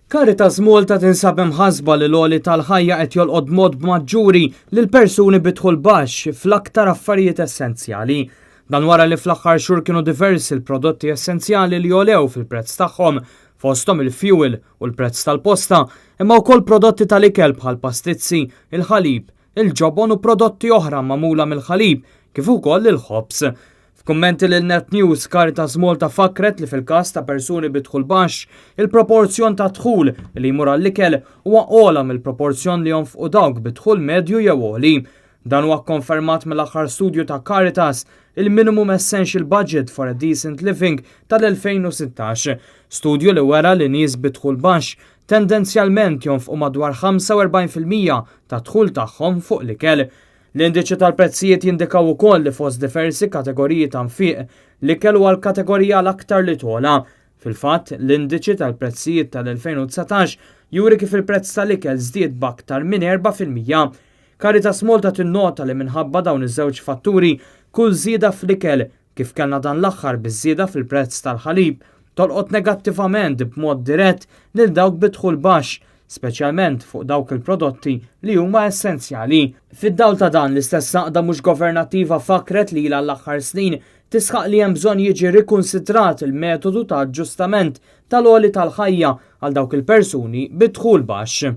Caritas Malta tinsab imħassba li l-għoli tal-ħajja qed jolqot b'mod maġġuri lil persuni bi dħul baxx fl-aktar affarijiet essenzjali. Dan wara li fl-aħħar xhur kienu diversi l-prodotti essenzjali li għolew fil-prezz tagħhom, fosthom il-fuel u l-prezz tal-posta, imma wkoll prodotti tal-ikel bħal pastizzi, il-ħalib, il-ġobon u prodotti oħra magħmula mill-ħalib, kif ukoll il-ħobż. F'kummenti lil Net News, Caritas Malta fakkret li fil-każ ta' persuni bi dħul baxx, il-proporzjon ta' dħul li jmur għall-ikel huwa ogħla mill-proporzjon li jonfqu dawk bi dħul medju jew għoli. Dan huwa kkonfermat mill-aħħar studju ta' Caritas, il-Minimum Essential Budget for a Decent Living tal-2016. Studju li wera li nies bi dħul baxx tendenzjalment jonfqu madwar 45% ta' dħul tagħhom fuq l-ikel. L-indiċi tal-prezzijiet jindikaw ukoll li fost diversi kategoriji ta' nfiq, l-ikel huwa l-kategorija l-aktar li togħla. Fil-fatt, l-indiċi tal-prezzijiet tal-2019 juri kif il-prezz tal-ikel żdied b'aktar minn 4%. Caritas Malta tinnota li minħabba dawn iż-żewġ fatturi, kull żieda fl-ikel, kif kellna dan l-aħħar biż-żieda fil-prezz tal-ħalib, tolqot negattivament b'mod dirett lil dawk bi dħul baxx, speċjalment fuq dawk il-prodotti li huma essenzjali. Fid-dawl ta' dan, l-istess għaqda mhux governattiva fakkret li ilha l-aħħar snin tisħaq li hemm bżonn jiġi rikonsidrat il-metodu ta' aġġustament tal-għoli tal-ħajja għal dawk il-persuni bi dħul baxx.